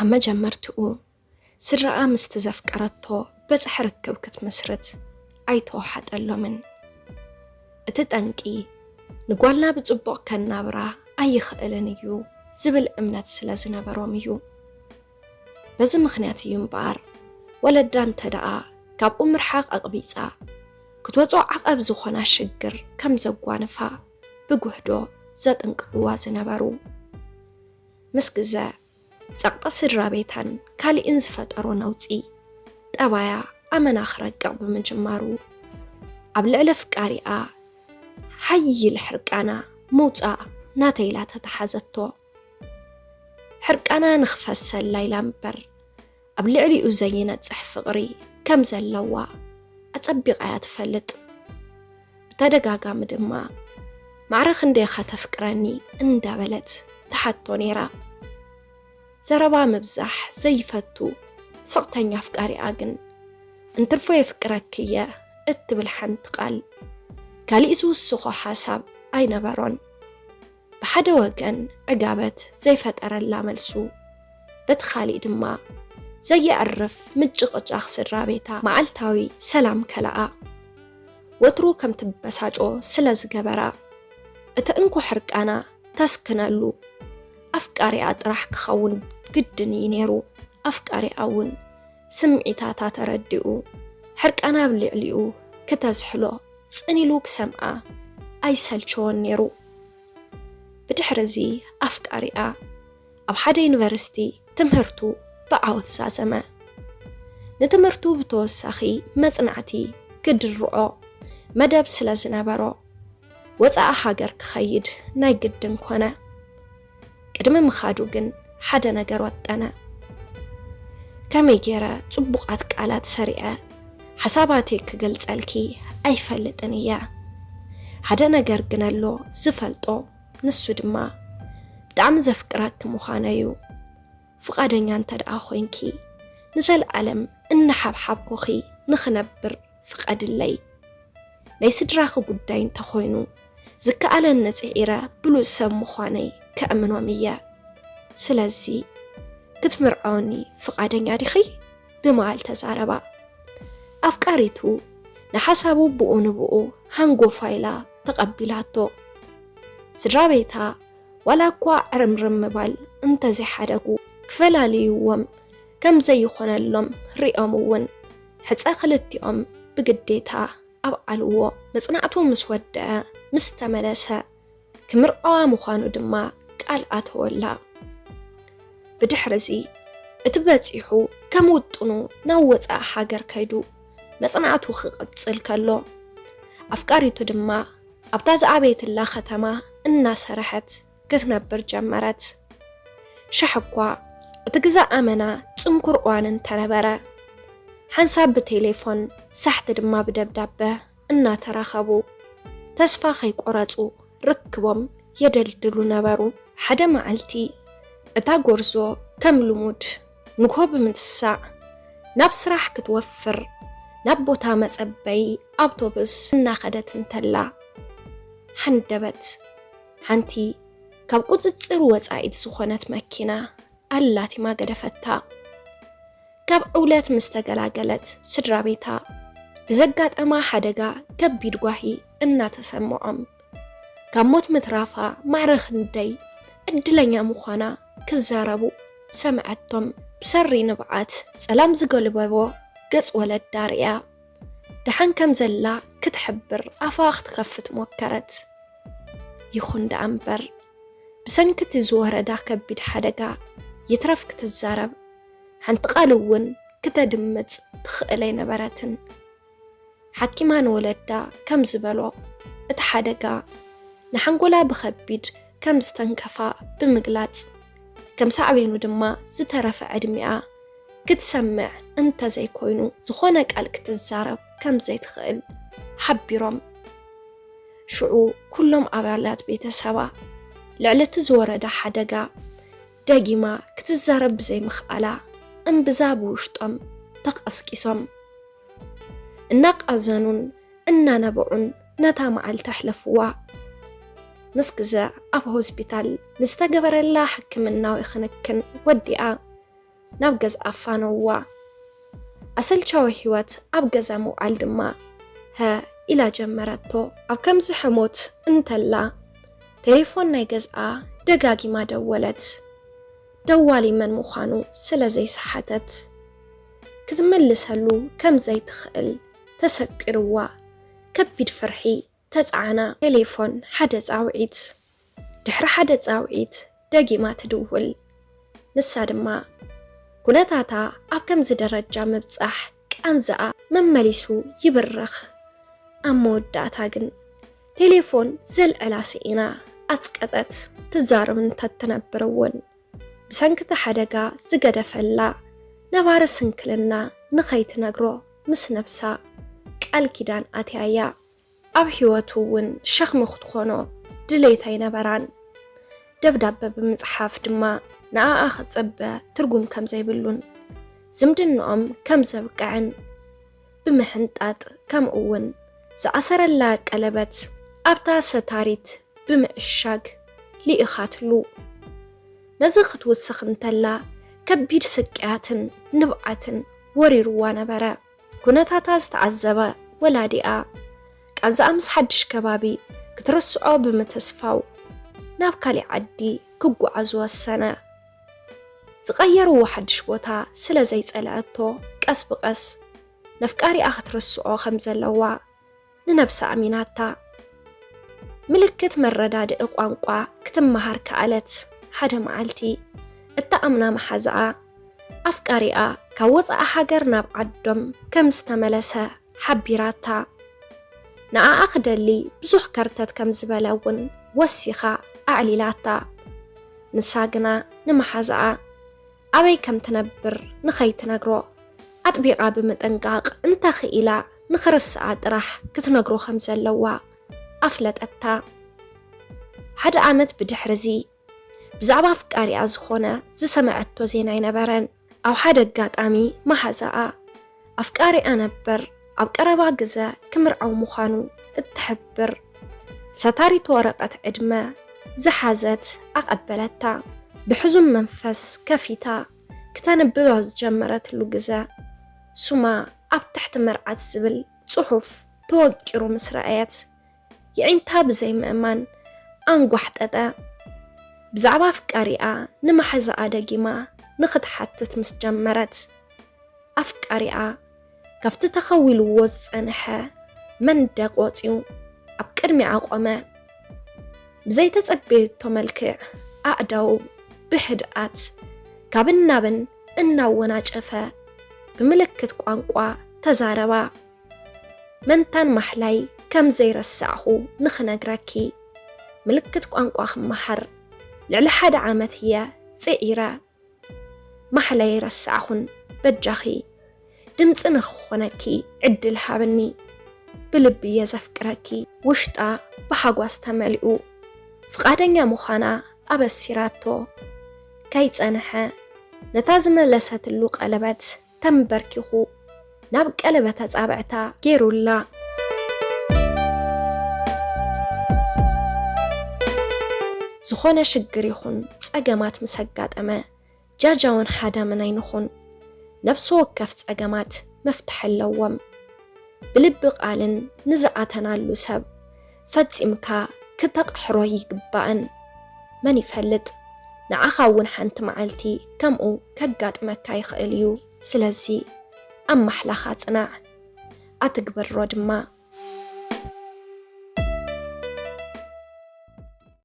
ኣብ መጀመርትኡ ስድራኣ ምስቲ ዘፍቀረቶ በጽሒ ርክብ ክትምስርት ኣይተዋሓጠሎምን። እቲ ጠንቂ ንጓልና ብጽቡቕ ከናብራ ኣይኽእልን እዩ ዝብል እምነት ስለ ዝነበሮም እዩ። በዚ ምኽንያት እዩ እምበኣር ወለዳ እንተ ደኣ ካብኡ ምርሓቕ ኣቕቢጻ ክትወጾ ዓቐብ ዝኾና ሽግር ከም ዘጓንፋ ብጉህዶ ዘጥንቅቕዋ ዝነበሩ። ምስ ግዘ ጸቕጢ ስድራ ቤታን ካሊእን ዝፈጠሮ ነውጺ ጠባያ ኣመና ክረቅቕ ብምጅማሩ ኣብ ልዕሊ ኣፍቃሪኣ ሓይል ሕርቃና ምውጻእ ናተይ ኢላ ተተሓዘቶ። ሕርቃና ንኽፈሰላ ኢላ እምበር ኣብ ልዕሊኡ ዘይነጽሕ ፍቕሪ ከም ዘለዋ ኣጸቢቓ እያ ትፈልጥ። ብተደጋጋሚ ድማ ማዕረ ክንደይ ኢኻ ተፍቅረኒ እንዳበለት ትሓቶ ነይራ። ዘረባ ምብዛሕ ዘይፈቱ ስቕተኛ ኣፍቃሪኣ ግን እንትርፎ የፍቅረኪ እየ እትብል ሓንቲ ቃል ካሊእ ዝውስኾ ሓሳብ ኣይነበሮን። ብሓደ ወገን ዕጋበት ዘይፈጠረላ መልሱ፣ በቲ ካሊእ ድማ ዘየዕርፍ ምጭቕጫኽ ስድራ ቤታ መዓልታዊ ሰላም ከለኣ ወትሩ ከም ትበሳጮ ስለ ዝገበራ እቲ እንኮ ሕርቃና ተስክነሉ ኣፍቃሪኣ ጥራሕ ክኸውን ግድን እዩ ነይሩ። ኣፍቃሪኣ እውን ስምዒታታ ተረዲኡ ሕርቃና ኣብ ልዕሊኡ ክተዝሕሎ ጽን ኢሉ ክሰምዓ ኣይሰልቸዎን ነይሩ። ብድሕሪ እዚ ኣፍቃሪኣ ኣብ ሓደ ዩኒቨርሲቲ ትምህርቱ ብዓወት ዛዘመ። ንትምህርቱ ብተወሳኺ መጽናዕቲ ክድርዖ መደብ ስለ ዝነበሮ ወጻኢ ሃገር ክኸይድ ናይ ግድን ኮነ። ቅድሚ ምኻዱ ግን ሓደ ነገር ወጠነ። ከመይ ገይረ ጽቡቓት ቃላት ሰሪዐ ሓሳባተይ ክገልጸልኪ ኣይፈልጥን እየ። ሓደ ነገር ግን ኣሎ ዝፈልጦ፣ ንሱ ድማ ብጣዕሚ ዘፍቅረኪ ምዃነይ እዩ። ፍቓደኛ እንተ ደኣ ኮይንኪ ንዘለኣለም እናሓብሓብኩኺ ንኽነብር ፍቐድለይ። ናይ ስድራኺ ጉዳይ እንተኾይኑ ዝከኣለኒ ጽዒረ ብሉጽ ሰብ ምዃነይ ከእምኖም እየ። ስለዚ ክትምርዓወኒ ፍቓደኛ ዲኺ? ብምባል ተዛረባ። ኣፍቃሪቱ ንሓሳቡ ብኡ ንብኡ ሃንጎፋ ኢላ ተቐቢላቶ። ስድራ ቤታ ዋላ እኳ ዕርምርም ምባል እንተዘይሓደጉ ክፈላልይዎም ከም ዘይኾነሎም ሪኦም እውን ሕፀ ክልቲኦም ብግዴታ ኣብዓልዎ። መፅናዕቱ ምስ ወደአ ምስ ተመለሰ ክምርዓዋ ምዃኑ ድማ ቃል ኣተወላ። ብድሕሪ እዚ እቲ በፂሑ ከም ውጥኑ ናብ ወፃኢ ሃገር ከይዱ መፅናዕቱ ክቕፅል ከሎ ኣፍቃሪቱ ድማ ኣብታ ዝዓበየትላ ከተማ እናሰርሐት ክትነብር ጀመረት። ሽሕ እኳ እቲ ግዘ ኣመና ፅንኩር እዋን እንተነበረ ሓንሳብ ብቴሌፎን ሳሕቲ ድማ ብደብዳበ እናተራኸቡ ተስፋ ከይቆረፁ ርክቦም የደልድሉ ነበሩ። ሓደ መዓልቲ እታ ጎርዞ ከም ልሙድ ንግሆ ብምትሳእ ናብ ስራሕ ክትወፍር ናብ ቦታ መጸበይ ኣውቶቡስ እናኸደት እንተላ ሓንደበት ሓንቲ ካብ ቁጽጽር ወጻኢት ዝኾነት መኪና ኣላቲማ ገደፈታ። ካብ ዕውለት ምስ ተገላገለት ስድራ ቤታ ብዘጋጠማ ሓደጋ ከቢድ ጓሂ እናተሰምዖም ካብ ሞት ምትራፋ ማዕረ ክንደይ ዕድለኛ ምዃና ክዛረቡ ሰምዐቶም። ብሰሪ ንብዓት ጸላም ዝጎልበቦ ገጽ ወለዳ ርእያ ደሓን ከም ዘላ ክትሕብር ኣፋ ክትከፍት ሞከረት። ይኹን ደኣ እምበር ብሰንኪ እቲ ዝወረዳ ከቢድ ሓደጋ ይትረፍ ክትዛረብ ሓንቲ ቃል እውን ክተድምጽ ትኽእል ኣይነበረትን። ሓኪማ ንወለዳ ከም ዝበሎ እቲ ሓደጋ ንሓንጎላ ብኸቢድ ከም ዝተንከፋ ብምግላጽ ከም ሳዕቤኑ ድማ ዝተረፈ ዕድሚኣ ክትሰምዕ እንተዘይኮይኑ ዝኾነ ቃል ክትዛረብ ከም ዘይትኽእል ሓቢሮም። ሽዑ ኩሎም ኣባላት ቤተሰባ ልዕሊ እቲ ዝወረዳ ሓደጋ ደጊማ ክትዛረብ ብዘይምኽኣላ እምብዛ ብውሽጦም ተቐስቂሶም እናቃዘኑን እናነበዑን ነታ መዓልቲ ኣሕለፍዋ። ምስ ግዘ ኣብ ሆስፒታል ንዝተገበረላ ሕክምናዊ ክንክን ወዲኣ ናብ ገዝኣ ኣፋነውዋ። ኣሰልቻዊ ህይወት ኣብ ገዛ ምውዓል ድማ፣ ሀ ኢላ ጀመረቶ። ኣብ ከምዚ ሕሞት እንተላ፣ ቴሌፎን ናይ ገዝኣ ደጋጊማ ደወለት። ደዋሊ መን ምዃኑ ስለ ዘይሰሓተት፣ ክትምልሰሉ ከም ዘይትኽእል ተሰቂርዋ፣ ከቢድ ፍርሒ ተጻዕና። ቴሌፎን ሓደ ጻውዒት ድሕሪ ሓደ ጻውዒት ደጊማ ትድውል። ንሳ ድማ፣ ኩነታታ ኣብ ከምዚ ደረጃ ምብጻሕ ቃንዛኣ መመሊሱ ይብርኽ። ኣብ መወዳእታ ግን ቴሌፎን ዘልዕላ ስኢና ኣጽቀጠት። ትዛረብ እንተትነብር እውን፣ ብሰንኪ እቲ ሓደጋ ዝገደፈላ ነባሪ ስንክልና ንኸይትነግሮ ምስ ነብሳ ቃል ኪዳን ኣትያያ። ኣብ ህይወቱ እውን ሸኽሚ ክትኾኖ ድሌት ኣይነበራን። ደብዳበ ብምጽሓፍ ድማ ንኣኣ ክጽበ ትርጉም ከም ዘይብሉን ዝምድንኦም ከም ዘብቅዕን ብምሕንጣጥ፣ ከምኡ እውን ዝኣሰረላ ቀለበት ኣብታ ሰታሪት ብምእሻግ ልኢኻትሉ። ነዚ ክትውስኽ እንተላ ከቢድ ስቅያትን ንብዓትን ወሪርዋ ነበረ። ኩነታታ ዝተዓዘበ ወላዲኣ ቃንዛኣ ምስ ሓድሽ ከባቢ ክትርስዖ ብምትስፋው ናብ ካሊእ ዓዲ ክጓዓዝ ወሰነ። ዝቐየርዎ ሓድሽ ቦታ ስለ ዘይጸልኣቶ ቀስ ብቐስ ነፍቃሪኣ ክትርስዖ ከም ዘለዋ ንነብሳ ኣሚናታ። ምልክት መረዳድኢ ቋንቋ ክትመሃር ከኣለት። ሓደ መዓልቲ እታ ኣምና መሓዛኣ ኣፍቃሪኣ ካብ ወጻኢ ሃገር ናብ ዓዶም ከም ዝተመለሰ ሓቢራታ። ንኣኣ ክደሊ ብዙሕ ከርተት ከም ዝበለ እውን ወሲኻ ኣዕሊላታ። ንሳ ግና ንመሓዛኣ ኣበይ ከም ትነብር ንኸይትነግሮ ኣጥቢቓ ብምጥንቃቕ፣ እንተኽኢላ ንኽርስኣ ጥራሕ ክትነግሮ ከም ዘለዋ ኣፍለጠታ። ሓደ ዓመት ብድሕርዚ ብዛዕባ ኣፍቃሪኣ ዝኾነ ዝሰምዐቶ ዜና ኣይነበረን። ኣብ ሓደ ኣጋጣሚ መሓዛኣ ኣፍቃሪኣ ነበር ኣብ ቀረባ ግዘ ክምርዓው ምዃኑ እትሕብር ሰታሪት ወረቐት ዕድመ ዝሓዘት ኣቐበለታ። ብሕዙን መንፈስ ከፊታ ክተንብብ ኣብ ዝጀመረትሉ ግዘ፣ ሱማ ኣብ ትሕቲ መርዓት ዝብል ጽሑፍ ተወቂሩ ምስ ረኣየት፣ የዒንታ ብዘይምእማን ኣንጓሕጠጠ። ብዛዕባ ኣፍቃሪኣ ንመሓዛኣ ደጊማ ንኽትሓትት ምስ ጀመረት፣ ኣፍቃሪኣ ካብቲ ተኸዊልዎ ዝጸንሐ መንደቕ ወጺኡ ኣብ ቅድሚኣ ቆመ። ብዘይተጸበየቶ መልክዕ ኣእዳዉ ብህድኣት ካብን ናብን እናወናጨፈ ብምልክት ቋንቋ ተዛረባ። መንታን ማሕላይ ከም ዘይረሳዕኹ ንኽነግረኪ፣ ምልክት ቋንቋ ክመሃር ልዕሊ ሓደ ዓመት እየ ጽዒረ። ማሕላይ ኣይረሳዕኹን፣ በጃኺ ድምጺ ንኽኾነኪ ዕድል ሃብኒ። ብልቢ እየ ዘፍቅረኪ። ውሽጣ ብሓጓስ ተመሊኡ ፍቓደኛ ምዃና ኣበሲራቶ። ከይጸንሐ፣ ነታ ዝመለሰትሉ ቀለበት ተንበርኪኹ ናብ ቀለበት ኣጻብዕታ ገይሩላ። ዝኾነ ሽግር ይኹን ጸገማት ምስ ኣጋጠመ፣ ጃጃውን ሓዳምን ኣይንኹን። ነፍሲ ወከፍ ጸገማት መፍትሒ ኣለዎም። ብልቢ ቃልን ንዝኣተናሉ ሰብ ፈጺምካ ክተቕሕሮ ይግባእን። መን ይፈልጥ፣ ንዓኻ እውን ሓንቲ መዓልቲ ከምኡ ከጋጥመካ ይኽእል እዩ። ስለዚ ኣብ ማሕላኻ ጽናዕ፣ ኣትግበሮ ድማ።